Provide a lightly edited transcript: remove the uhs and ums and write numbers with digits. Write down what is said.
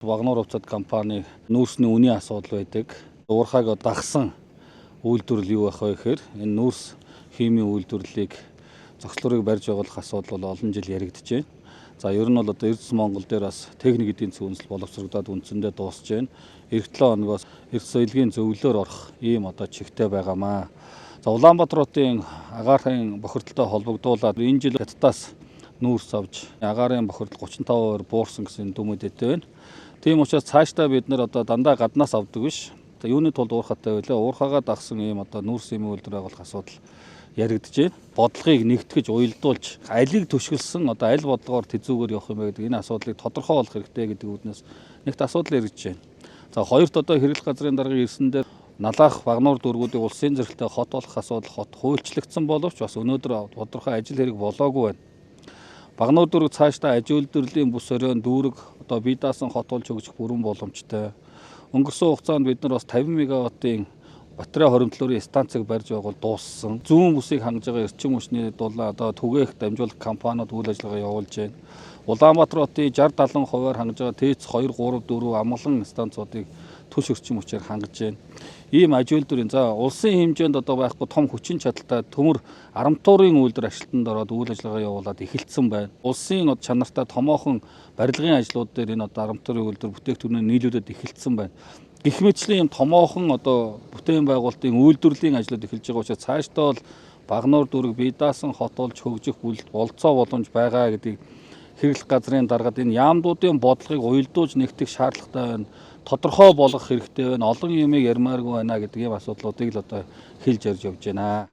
Багануур хувьцаат компани нүүрсний үнийн асуудал байдаг. Уурхайг дагсан үйлдвэрлэл юу байх вэ гэхээр энэ нүүрс химийн үйлдвэрлэлийг зогслуурыг барьж байгуулах асуудал бол олон жил яригдж байна. За, ер нь бол одоо Эрдэс Монгол дээр бас техник эдийн засгийн үндэслэл боловсрогдоод үндсэндээ дуусж байна. Ирэх 7 хоногоос эрт соёлын зөвлөлөөр орох ийм одоо чигтэй байгаамаа. За, Улаанбаатар хотын агаарын бохирдолтой холбогдуулаад энэ жил Хятадаас нүүрс авч агаарын бохирдол 35% буурсан гэсэн дүн мэдээтэй байна. Тийм учраас цаашдаа бид нар одоо дандаа гаднаас авдаг биш. Одоо юуны тулд уурхатай байлаа? Уурхаагаа дагсан ийм одоо нүүрс химийн үйлдвэр байгуулах асуудал яригдж байна. Бодлогыг нэгтгэж, уялдуулж, алийг түшгэлсэн, одоо аль бодлогоор тэзүүгээр явах юм бэ гэдэг энэ асуудлыг тодорхой болох хэрэгтэй гэдэг үүднээс нэгт асуудал яригдж байна. За, хоёрт одоо хэрэглэх газрын даргын ирсэн дээр Налаах, Багануур дүүргүүдийг улсын зэрэгтэй хот болох асуудал хот хуульчлагдсан боловч бас өнөөдөр тодорхой ажил хэрэг болоогүй байна. Багануур дүүрэг цаашдаа аж үйлдвэрлэлийн бүс оройн дүүрэг одоо бие даасан хот болж хөгжих бүрэн боломжтой. Өнгөрсөн хугацаанд бид нар бас 50 мегаваттын батарей хоримтлуурын станцыг барьж байгуул дууссан. Зүүн бүсийг хангаж байгаа эрчим хүчний дулаан одоо түгээх дамжуулах компаниуд үйл ажиллагаа явуулж байна. Улаанбаатар хотын 60 70 хувиар хангаж байгаа ТЭЦ 2 3 4 амгалан станцуудыг түлш эрчим хүчээр хангаж байна. Ийм аж үйлдвэрийн, за, улсын хэмжээнд одоо байхгүй том хүчин чадалтай төмөр Арамтуурын үйлдвэр ашиглалтанд ороод үйл ажиллагаа явуулаад эхэлсэн байна. Улсын чанартай томоохон барилгын ажлууд дээр энэ одоо Арамтуурын үйлдвэр бүтээгдэхүүнээ нийлүүлээд эхэлсэн байна. Гэх мэтчлийн ийм томоохон одоо бүтээн байгуулалтын үйлдвэрлэлийн ажлууд эхэлж байгаа учраас цаашдаа бол Багануур дүүрэг бие даасан хот болж хөгжих болцоо боломж байгаа гэдгийг хэрэглэх газрын даргад энэ яамдуудын бодлогыг уялдуулж нэгтгэх шаардлагатай байна. Тодорхой болгох хэрэгтэй байна. Олон юмыг ярмааргүй байна гэдэг ийм асуудлуудыг л одоо хэлж ярьж явж байна.